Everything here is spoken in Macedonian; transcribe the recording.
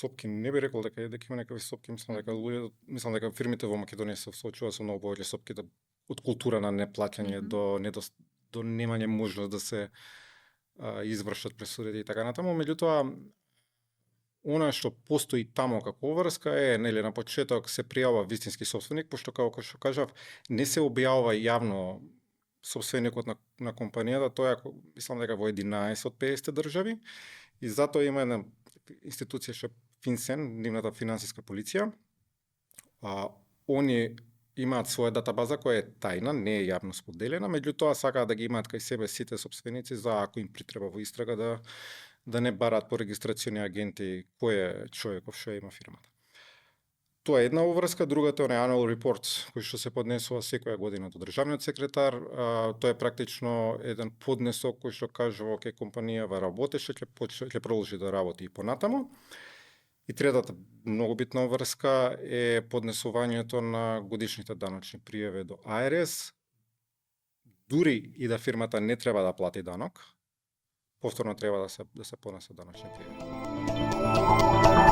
сопки, не би рекол дека има некакви сопки, мислам дека фирмите во Македонија се соочуваат со многу повеќе сопки од култура на неплаќање до немање можност да се извршат пресудите и така натаму, меѓутоа она што постои тамо како врска е, нели, на почеток се пријава вистински собственик, пошто како што кажав, не се објавува јавно собственикот на компанијата, тоа е, мислам дека во 11 од 50 држави, и затоа има една институција што Финсен, нивната финансиска полиција, они имаат своја датабаза која е тајна, не е јавно споделена, меѓутоа сакаат да ги имаат кај себе сите собственици за ако им притреба во истрага да не бараат по регистрациони агенти кој е човеков што има фирмата. Тоа е една обврска, другата е annual report кој што се поднесува секоја година до државниот секретар. Тоа е практично еден поднесок кој што кажува оке компанијава работеше, ќе продолжи да работи и понатаму. И третата многу битна обврска е поднесувањето на годишните даночни пријави до АРС. Дури и да фирмата не треба да плати данок, повторно треба да се поднесат даночни пријави.